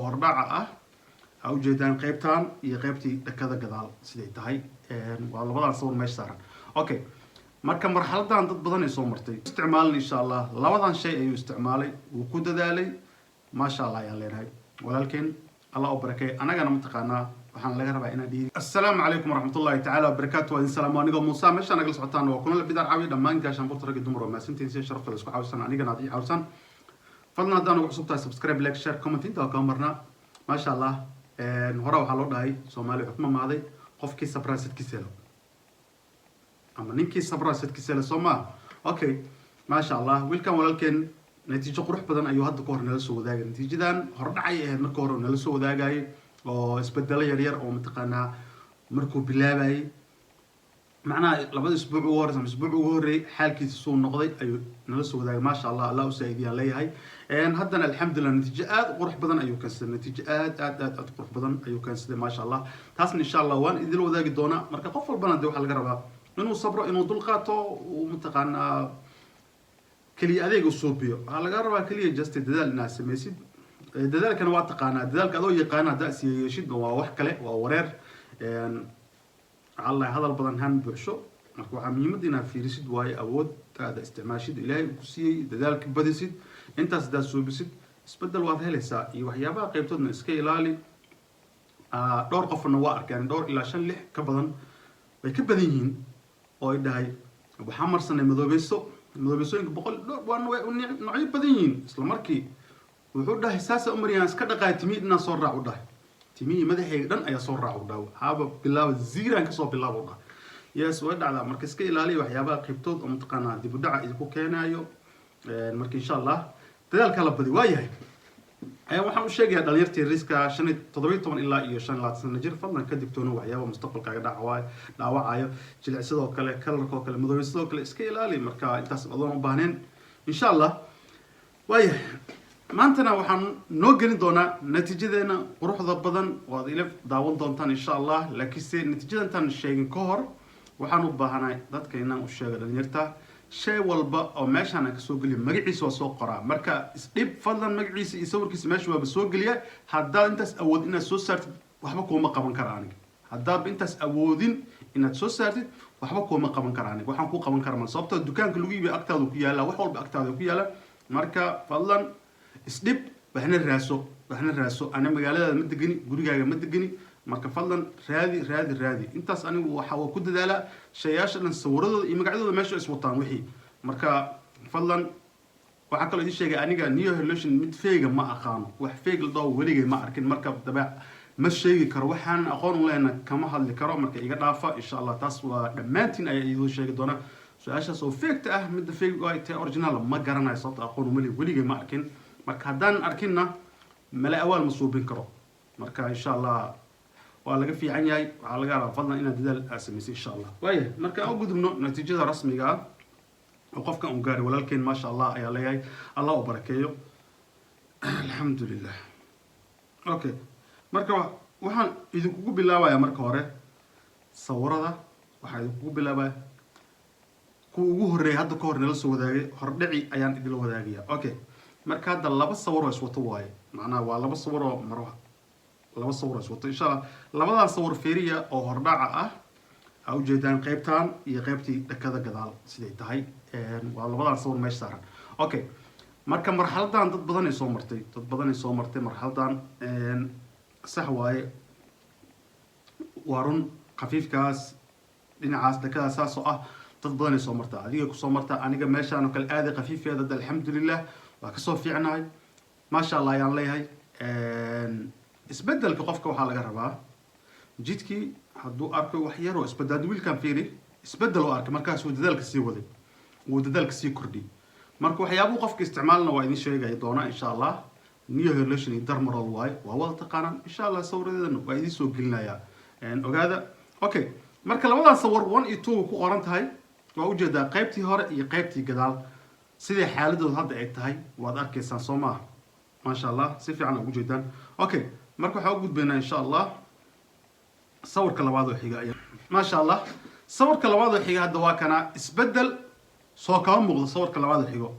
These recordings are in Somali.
Hordhaca ah aa ujeedaan qeybtan iyo qeybtii dhakada gadaal siday tahay. Waa labadan sawir meesha saaran. Okay, marka marxaladan dad badan ay soo martay isticmaalin. Insha Allah labadan shay ayuu isticmaalay, wuu ku dadaalay. Maasha Allah ayaan leenahay walaalkeen, Allah u barakeey. Anagana mataqaanaa waxaan laga rabaa inaan dhiiri. Assalaamu calaykum waraxmatullahi tacaala wabarakaatu. Waa idin salaamo anigoo Muusa. Meesha nagala socotaan waa kuna Bidaar Caawi. Dhammaan gaashaanbuurta, ragga, dumar, waa mahadsantihiin si sharafta la isku caawisan, anigana aad ii caawisan. Fadlan haddaan ugu cusub tahay, subscribe, like, share, comment, inta waa kaa marnaa. Maasha Allah, hore waxaa loo dhahay, Soomaaliya wuxuu ku mamaaday, qofkii sabraa sadkiisa helo ama ninkii sabraa sadkiisa helo, soo maa? Okay, maasha Allah, wiilkan walaalkeen natiijo qurux badan ayuu hadda ka hor nala soo wadaagay. Natiijadan hordhacay ahayd marka hore nala soo wadaagayay oo isbedelo yaryar oo mataqaanaa markuu bilaabayay, macnaha labada isbuuc ugu horeysa ama isbuuc ugu horreeyay xaalkiisa suu noqday ayuu nala soo wadaagay. Maasha Allah, Allah u saaidiyaan leeyahay. Haddana alxamdulillah natiijo aad u qurux badan ayuu keensaday, natiijo aad aad aad aad u qurux badan ayuu keensaday, maasha Allah. Taasna insha Allah waan idila wadaagi doonaa. Marka qof walbana de waxaa laga rabaa inuu sabro, inuu dulqaato, uu mataqaanaa keliya adeeg u suubiyo. Waxaa laga rabaa keliya just dadaal inaad samaysid. Dadaalkana waa taqaanaa, dadaalka adoo yaqaana haddaa is yeeshid waa wax kale, waa wareer. Waxaa la hadal badan han buuxsho. Marka waxaa muhiimadda inaad fiirisid waayo awoodtaada isticmaashid Ilaahay uu ku siiyey, dadaalka badisid. Intaas haddaad suubisid, isbedel waad helaysaa. Iyo waxyaabaha qaybtoodna iska ilaali. Dhowr qofna waa arkeen, dhowr ilaa shan, lix ka badan way ka badan yihiin oo ay dhahay waxaa marsanay madoobeyso. Madoobeysooyinka 100 dhowr waa noocyo badan yihiin. Isla markii wuxuu dhahay saasa umariyaan iska dhaqaay, timihii dhinaa soo raac u dhahay, timihii madaxayga dhan ayaa soo raac u dhahay. Waxaaba bilaaba zero-an kasoo bilaaba u dhahay. Yes, way dhacdaa. Marka iska ilaaliya waxyaabaha qaybtood oo mataqaanaa dib u dhaca idinku keenaayo. Marka insha Allah dadaalka la badi. Waa yahay, waxaan u sheegayaa dhalinyartii riska 17 ilaa iyo 25 sano jir, fadlan ka digtoono waxyaaba mustaqbalkaaga dhacwaayo, dhaawacayo. Jilicsadoo kale, color-koo kale, madoobaysadoo kale iska ilaali. Marka intaas adoon u baahneen insha Allah. Waayahay, maantana waxaan noo gelin doonaa natiijadeena quruxda badan oo aad ila daawan doontaan insha Allah. Laakiinse natiijada intaan sheegin ka hor, waxaan u baahanahay dadka inaan u sheego, dhalinyarta, shay walba oo meeshaan aan kasoo geliyo magaciisa waa soo qoraa. Marka isdhib, fadlan magaciisa iyo sawirkiisa meesha waaba soo geliya. Haddaad intaas awood inaad soo saartid, waxba kuuma qaban kara aniga. Haddaadba intaas awoodin inaad soo saartid, waxba kuuma qaban kara aniga. Waxaan kuu qaban kara mal, sababtoo dukaanka lagu iibiyo agtaada ku yaala, wax walba agtaada ku yaala. Marka fadlan isdhib, waxna raaso, waxna raaso. Ana magaaladaada ma degani, gurigaaga ma degani. Marka fadlan raadi, raadi, raadi. Intaas anigu waxa waa ku dadaalaa shayaasha dhan sawiradooda iyo magacyadooda meesha iswataan wixii. Marka fadlan waxaa kaloo idin sheegay, aniga Neo Relation mid fake-ga ma aqaano. Wax fake la dhaho weligay ma arkin. Marka dabeec ma sheegi karo, waxaan aqoon u lehna kama hadli karo. Marka iga dhaafa insha Allah. Taas waa dhammaantiin ayaa idin sheegi doona su-aashaas oo fake-ta ah. Midda fake ay tahay original ma garanayo, sababta aqoon umali, weligay ma arkin. Marka haddaan arkinna, male awaal ma suubin karo. Marka insha Allah waa laga fiican yahay. Waxaa laga rabaa fadlan inaad dadaal aad samaysay insha Allah. Waayahay, marka aan u gudubno natiijada rasmiga ah oo qofkan uu gaaray walaalkeen. Maasha Allah ayaa leeyahay, Allah u barakeeyo. Alxamdulilah. Okay, marka waxaan idinkugu bilaabayaa marka hore sawirada. Waxaan idinkugu bilaabaya kuwa ugu horreeyay hadda ka hor nala soo wadaagay, hordhici ayaan idinla wadaagaya. Okay, marka hadda laba sawir oo iswato waaye, macnaha waa laba sawir oo maro, laba sawir oo iswato insha Allah. Labadan sawir fiiriya oo hordhaca ah aa ujeedaan qeybtan iyo qeybtii dhakada gadaal siday tahay. Waa labadan sawir meesha saaran. Okay, marka marxaladan dad badan ay soo martay, dad badan ay soo martay marxaladan. Sax waaye, waa run. Khafiifkaas dhinacaas dhakadaas saas oo ah dad badan ay soo martaa, adiga kusoo martaa. Aniga meeshaan oo kale aaday khafiifeeda hadda alxamdulilah waa kasoo fiicnahay, maasha Allah ayaan leeyahay. Isbedelka qofka waxaa laga rabaa jidkii hadduu arko wax yaroo isbedel. Haddii wiilkan fiiri, isbedel oo arkay, markaas uu dadaalka sii waday, uu dadaalka sii kordhiyay. Marka waxyaabuhu qofka isticmaalna waa idin sheegaya doonaa insha Allah. Neo Relation iyo Dermarol waaye, waa wada taqaanaan. Insha Allah sawiradeedana waa idin soo gelinayaa, ogaada. Okay, marka labadan sawir one iyo two ku qoran tahay waa ujeedaa, qaybtii hore iyo qaybtii gadaal sidai xaaladooda hadda ay tahay waad arkaysaan, soo maaha? Maasha Allah, si fiican ugu jeedaan. Okay, marka waxaan u gudbaynaa insha Allah sawirka labaad oo xiga. Maasha Allah, sawirka labaad oo xiga hadda waa kana. Isbedel soo kama muuqdo sawirka labaad oo xigo?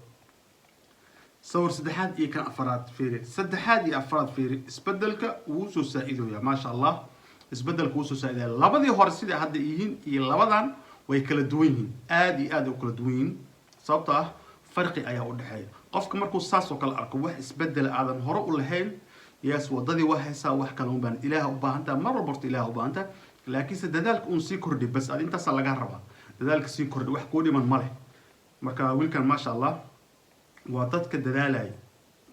Sawir saddexaad iyo kan afaraad fiiri, saddexaad iyo afaraad fiiri. Isbedelka wuu soo saa-idooyaa, maasha Allah. Isbedelka wuu soo saa-idaya. Labadii hore sida hadda yihiin iyo labadan way kala duwan yihiin, aada iyo aad u kala duwan yihiin, sababtoo ah farqi ayaa u dhexeeya. Qofka markuu saas oo kale arko wax isbedela aadan hore u lahayn, yes, wadadii waa haysaa, wax kale un baan Ilaah u baahan taha. Mar walba horta Ilaah u baahan taha, laakiinse dadaalka uun sii kordhi bas. Adi intaasaa lagaa rabaa, dadaalka sii kordhi, wax kuu dhiman ma leh. Marka wiilkan, maasha Allah, waa dadka dadaalaya.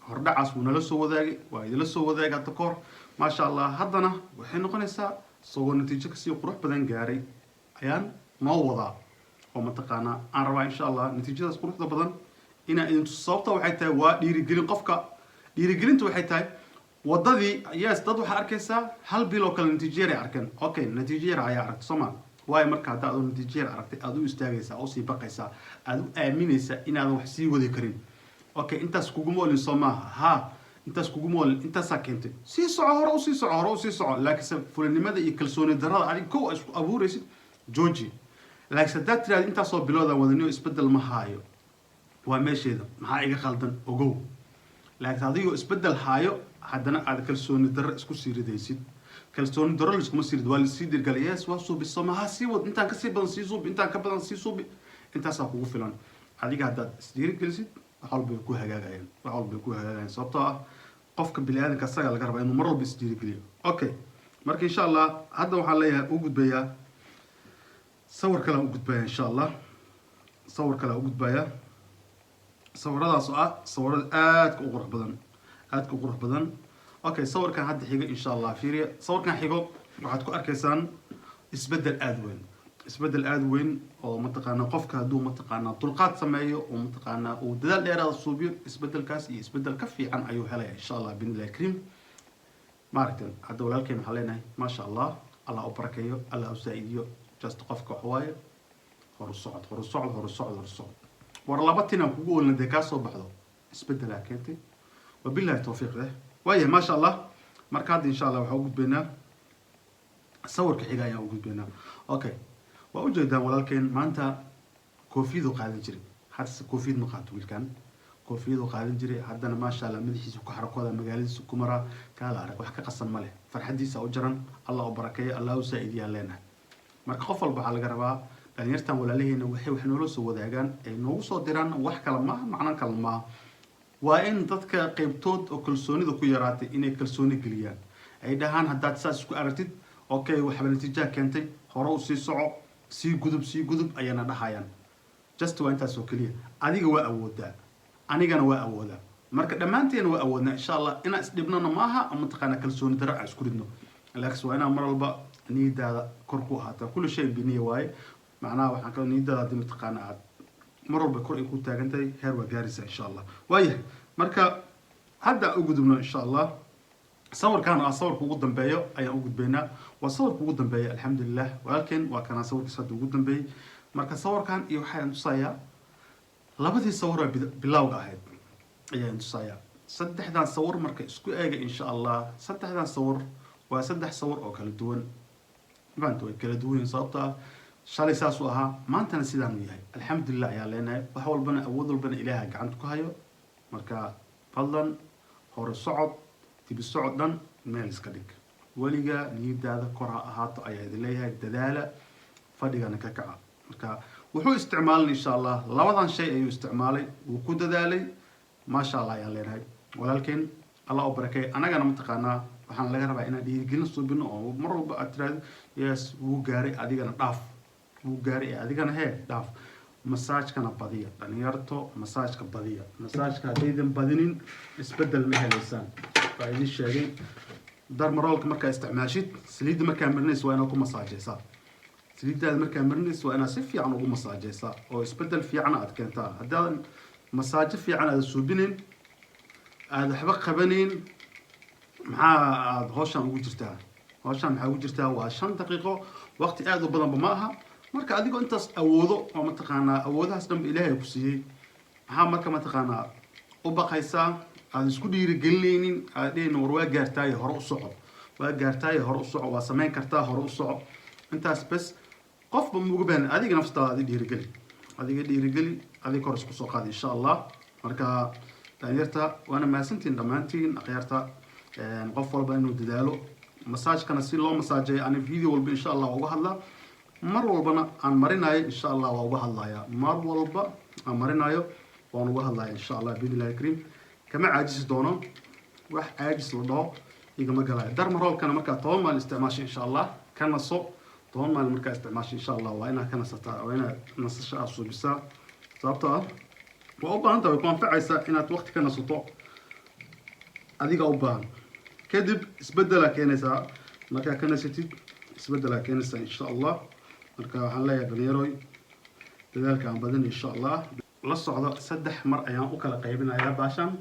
Hordhacaas wuu nala soo wadaagay, waa idinla soo wadaagay hadda kahor, maasha Allah. Haddana waxay noqonaysaa isagoo natiijo kasii qurux badan gaaray ayaan noo wadaa oo mataqaanaa aan rabaa, insha Allah, natiijadaas quruxda badan inaan idin tuso. Sababta waxay tahay waa dhiirigelin. Qofka dhiirigelinta waxay tahay wadadii. Yes, dad waxaa arkaysaa hal bil oo kale natiijo yar ay arkeen. Okay, natiijo yar ayaa aragtay, soo ma? Waayo, marka hadda adoo natiijo yar aragtay aada u istaagaysaa oo sii baqaysaa, aada u aaminaysaa inaadan wax sii wadi karin. Okay, intaas kuguma olin, soo maaha? Ha, intaas kuguma olin, intaasaa keentay. Sii soco, hore usii soco, hore usii soco. Laakiinse fulinimada iyo kalsooni darrada adiga kow isku abuuraysid, jooji. Laakiinse haddaad tiraahdo intaasoo biloodan wadaniyo isbeddel ma haayo, waa meesheeda, maxaa iga khaldan? Ogow, laakiin adigoo isbeddel haayo haddana aad kalsooni darro isku sii ridaysid. Kalsooni darro laiskuma sii rid, waa lasii dirgalay. Yes, waa suubi, soo maha? Sii wad, intaan kasii badan sii suubi, intaan ka badan sii suubi, intaasaa kugu filan. Adiga haddaad isdhiirigelisid, wax walba way ku hagaagayaan, wax walba way ku hagaagayaan, sababtoo ah qofka bini aadamka asaga laga rabaa inuu mar walba isdhiirigeliyo. Okay, marka insha Allah hadda waxaan leeyahay u gudbayaa sawir kale, u gudbaya insha Allah, sawir kale u gudbaya. Sawiradaas oo ah sawirada aadka u qurux badan, aadka u qurux badan. Okay, sawirkan hadda xiga, insha Allah, fiiriya. Sawirkan xigo waxaad ku arkaysaan isbeddel aada weyn, isbeddel aada weyn oo mataqaanaa qofka hadduu mataqaanaa dulqaad sameeyo oo mataqaanaa uu dadaal dheeraada suubiyo, isbeddelkaas iyo isbeddel ka fiican ayuu helaya, insha Allah, biidnillahi kariim. Maaragtan hadda walaalkeen waxaan leenahay, maasha Allah, Allah u barakeeyo, Allah u saa-idiyo. Just qofka waxa waaye horu socod, horu socod, horu socod, horu socod. War laba tinaan kugu olna dee kaa soo baxdo, isbeddelaa keentay. Wabillahi tawfiiq leh. Waayahay, maasha Allah. Marka hadda insha Allah waxaan u gudbaynaa sawirka xiga ayaan u gudbaynaa. Okay, waa ujeedaan walaalkeen maanta koofiyadu qaadan jiray, hadse koofiyad ma qaato wiilkan. Koofiyadu qaadan jiray, haddana maasha Allah madaxiisa ku xarakooda, magaaladiisa ku maraa. Kaala arag, wax ka qasan ma leh, farxadiisa u jaran. Allah u barakeeyo, Allah u saa-idiyaan leenahay. Marka qof walba waxaa laga rabaa, dhalinyartan walaalaheena waxay wax noola soo wadaagaan ay noogu soo diraan, wax kale maaha, macno kale maaha, waa in dadka qeybtood oo kalsoonida ku yaraatay inay kalsooni geliyaan, ay dhahaan haddaad saas isku aragtid, okay, waxba natiijaa keentay, hore u sii soco, sii gudub, sii gudub ayana dhahayaan. Just waa intaas oo keliya. Adiga waa awoodaa, anigana waa awoodaa, marka dhammaanteena waa awoodnaa, insha Allah. Inaan isdhibnona maaha ama mataqaana kalsooni darro aan isku ridno, laakiin waa inaan mar walba niyadaada kor ku ahaataa. Kulli shay biniya waaye. Macnaha waxaan kaloo niyadaada haddii mataqaana aad mar walba kor ay ku taagan tahay, heer waa gaaraysaa, insha Allah. Waayahay, marka hadda u gudubno, insha Allah, sawirkan ah sawirka ugu dambeeyo ayaan u gudbaynaa. Waa sawirka ugu dambeeya, alxamdulilah. Walaalkeen waa kanaa sawirkiisa hadda ugu dambeeyey. Marka sawirkan iyo waxaan tusayaa labadii sawir oo bilowga ahayd ayaan tusayaa. Saddexdan sawir marka isku eega, insha Allah. Saddexdan sawir waa saddex sawir oo kala duwan, maanta way kala duwan yihiin, sababto ah shalay saasuu ahaa, maantana sidaanu yahay. Alxamdulilah ayaa leenahay. Wax walbana, awood walbana Ilaaha gacanta ku hayo. Marka fadlan hore socod, dibi socod dhan meel iska dhig. Weliga niyadaada kor ha ahaato ayaa idin leeyahay. Dadaala, fadhigana ka kaca. Marka wuxuu isticmaalay, insha Allah, labadan shay ayuu isticmaalay, wuu ku dadaalay. Maasha Allah ayaan leenahay walaalkeen, Allah u barakeey. Annagana mataqaanaa waxaan laga rabaa inaan dhiirigelin suubino oo mar walba aad tiraahdo, yes, wuu gaaray, adigana dhaaf, wuu gaaray ee adigana hee dhaaf. Masaajkana badiya, dhalinyarto, masaajka badiya. Masaajka haddaydan badinin isbeddel ma helaysaan, waa idin sheegay. Derma rollerka markaa isticmaashid, saliidda markaa marinaysa waa inaad ku masaajeysaa. Saliiddaada markaa marinaysa waa inaad si fiican ugu masaajeysaa oo isbeddel fiican aad keentaa. Haddaadan masaajo fiican aada suubinayn, aada waxba qabanayn, maxaa aada hawshan ugu jirtaa? Hawshan maxaa ugu jirtaa? Waa 5 daqiiqo, waqti aada u badanba ma aha. Marka adigoo intaas awoodo oo mataqaanaa awoodahaas dhanba Ilaahay ku siiyey, maxaa marka mataqaanaa u baqaysaa, aada isku dhiirigelinaynin, aada dhehaynin war waa gaartaaye hore u soco, waa gaartaaye hore u soco, waa samayn kartaa, hore u soco? Intaas bes qofba ma uga baahan. Adiga naftaada adi dhiirigeli, adiga dhiirigeli, adiga kor isku soo qaad, insha Allah. Marka Dhalinyarta, waana mahadsantihiin dhammaantiin. Akhyaarta, qof walba inuu dadaalo. Masaajkana si loo masaajeeyo ani video walba, insha Allah, waa uga hadlaa. Mar walbana aan marinayo, insha Allah, waa uga hadlayaa. Mar walba aan marinayo waan uga hadlaya, insha Allah, biidnillahi kariim. Kama caajisi doono, wax caajis la dhaho igama galayo. Derma rollkana markaa 10 maalin isticmaasho, insha Allah, ka naso. 10 maalin markaa isticmaasho, insha Allah, waa inaad ka nasataa, waa inaad nasasho aad suubisaa, sababtoo ah waa u baahan tahay, way ku anfacaysaa inaad waqti ka nasato. Adiga u baahan. Kadib isbedelaa keenaysaa. Markaa ka nasatid, isbedelaa keenaysaa, insha Allah. Marka waxaan leeyahay, dhalinyaroy, dadaalka aan badin, insha Allah. La socdo, saddex mar ayaan u kala qaybinayaa baashan.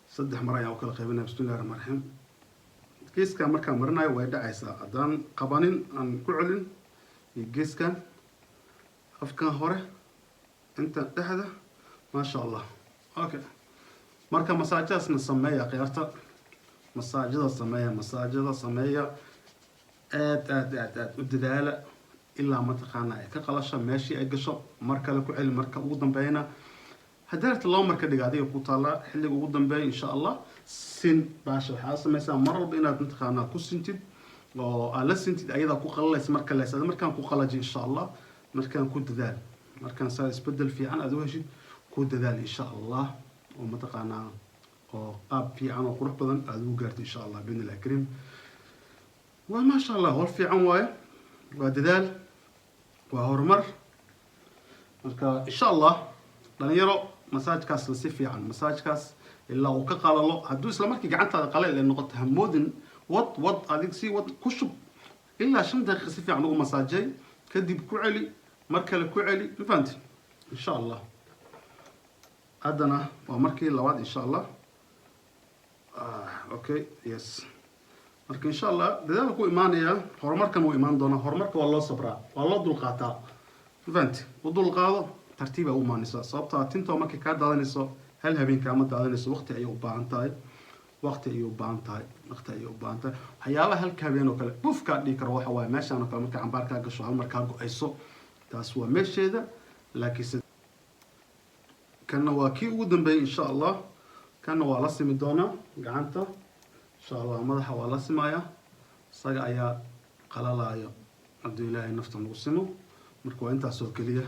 Saddex mar ayaan u kala qaybinaya. Bismillahi raxmaan raxiim. Geeskan markaan marinayo way dhacaysaa haddaan qabanin, aan ku celin. Iyo geeskan, afkan hore, inta dhexda, maasha Allah. Okay, marka masaajadaasna sameeya, khiyaarta. Masaajada sameeya, masaajada sameeya. Aad aad aad aad u dadaala ilaa mataqaana ay ka qalasho meeshii ay gasho. Mar kale ku celi. Marka ugu dambeeyana, haddii rabta laba mar ka dhiga, adiga ku taallaa. Xilliga ugu dambeeya, insha Allah, sin baasha waxaa sameysaa mar walba inaad mataqaanaa ku sintid oo aad la sintid, ayadaa ku qalalaysa. Marka lees markaan ku qalaji, insha Allah. Markaan ku dadaal, markaan saa isbedel fiican aad u heshid, ku dadaal, insha Allah, oo mataqaanaa oo qaab fiican oo qurux badan aada ugu gaarto, insha Allah, biidni illahi kariim. Waa maasha Allah, howl fiican waaye, waa dadaal, waa horumar. Marka, insha Allah, dhalinyaro, masaajkaasna si fiican, masaajkaas ilaa uu ka qalalo. Hadduu isla markii gacantaada qaleel ay noqoto, hamoodin. Wad wad, adig si wad, ku shub ilaa 5 daqiiqa, si fiican ugu masaajay. Kadib ku celi, mar kale ku celi. Ma fahanti? Insha Allah, haddana waa markii labaad, insha Allah. Okay, yes. Marka, insha Allah, dadaal ku imaanaya, horumarkan wuu imaan doonaa. Horumarka waa loo sabraa, waa loo dulqaataa. Ma fahanti? U dulqaado, tartiibaa u imaanaysa, sababtaa tintoo markay kaa daadanayso hal habeen kaama daadanayso. Waqti ayay u baahan tahay, waqti ayay u baahan tahay, waqti ayay u baahan tahay. Waxyaabaha halka habeen oo kale buf kaa dhihi karo waxa waaye meeshaan oo kale markay cambaar kaa gasho, hal mar kaa go-ayso, taas waa meesheeda. Laakiinse kanna waa kii ugu dambeeyay, insha Allah. Kanna waa la simi doonaa gacanta, insha Allah. Madaxa waa la simayaa, isaga ayaa qalalaayo hadduu Ilaahay nafta nagu simo. Marka waa intaas oo keliya.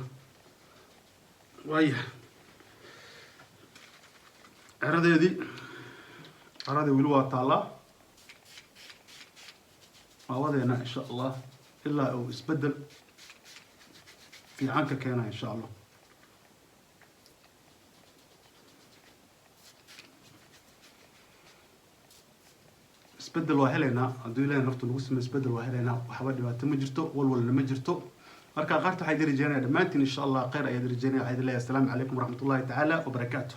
Waaya, ceradeedii, ceradii weli waa taallaa. Waa wadeena, insha Allah, ilaa uu isbedel fiican ka keena, insha Allah. Isbedel waa helaynaa hadduu Ilahay naftu nagu simo. Isbedel waa helaynaa, waxba dhibaato ma jirto, walwalna ma jirto. Marka qaarta waxaa idin rajeynaya dhammaantiin, insha Allah, khayr ayaa idin rajeynaya. Waxaa idin leeyahay, asalaamu calaykum waraxmatullahi tacaala wabarakaatu.